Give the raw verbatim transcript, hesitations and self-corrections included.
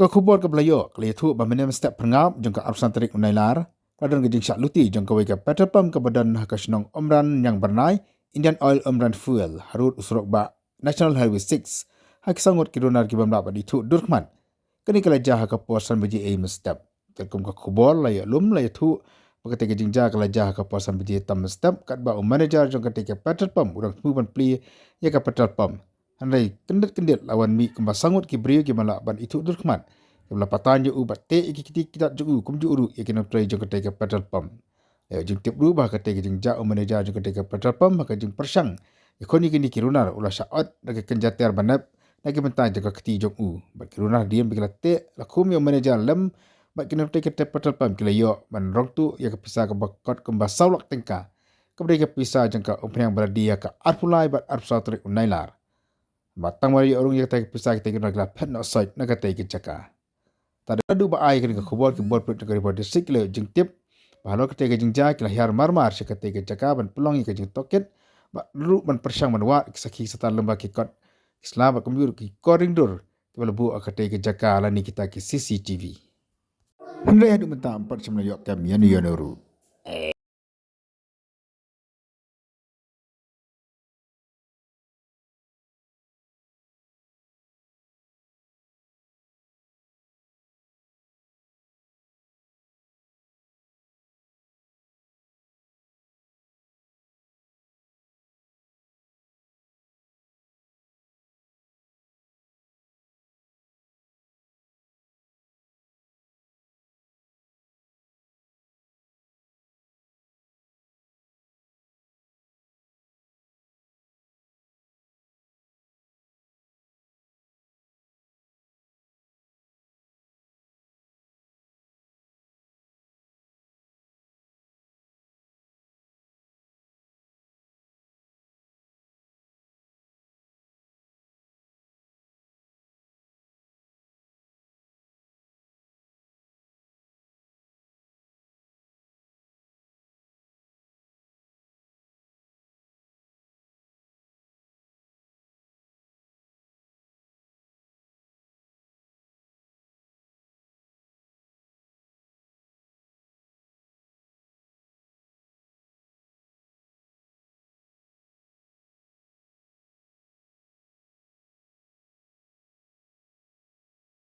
Ka khubor kaba la ïoh ka la ïathuh ba mynne mynstep phyrngap jong ka arphew san tarik u Nailar, ka la don ka jingshah luti jong kawei ka petrol pump kaba don ha ka shnong Umran Niang Byrnai, Indian Oil Umran Fuel, harud u surok bah National Highway six, ha ki saw ngut ki runar ki bym lah ban ithuh durkhmat. Kane ka la jia ha ka por san baje ei mynstep. Katkum ka khubor la ïoh lum la ïathuh ba katei ka jingjia ka la jia ha ka por san baje tam mynstep, katba u manager jong katei ka petrol pump u dang thmu ban plie ïa ka petrol pump. Hynrei kyndit kyndit la wan mih kumba saw ngut ki briew ki bym lah ban ithuh durkhmat, kiba la patan ïa u bad teh ïa ki kti ki tat jong u, kumjuh ruh ïa ki nongtrei jong katei ka petrol pump. La ïoh jingtip ruh ba ha katei ka jingjia u manager jong katei ka petrol pump ha ka jingpyrshang ïakhun ïa kine ki runar u la shah ot da ka kynja ter ba nep na ki bynta jong ka kti jong u. Bad ki runar hadien ba ki la teh, la khum ïa u manager lem bad ki nongtrei katei ka petrol pump ki la ïoh ban rong tuh ïa ka pisa kaba kot kumba saw lak tyngka, kaba dei ka pisa jong ka umphniang ba la die ha ka arphew lai bad arphew saw tarik u Nailar. Bad tang ba la ïoh rung ïa katei ka pisa, kitei ki runar ki la phet noh soit na katei ka jaka. Tad haduh ba ai kane ka khubor, ki bor pyrshah jong ka Ri Bhoi District ki la ïoh jingtip ba halor katei ka jingjia ki la hiar mar mar sha katei ka jaka ban pynlong ïa ka jingtohkit bad ruh ban pyrshang ban wad ki sakhi, sata lem bad ki kot ki sla bad kumjuh ruh ki kor ring dur kiba la buh ha katei ka jaka lane kita ki C C T V. Hynrei haduh mynta ym pat shym la ïoh kem ïa uno uno ruh.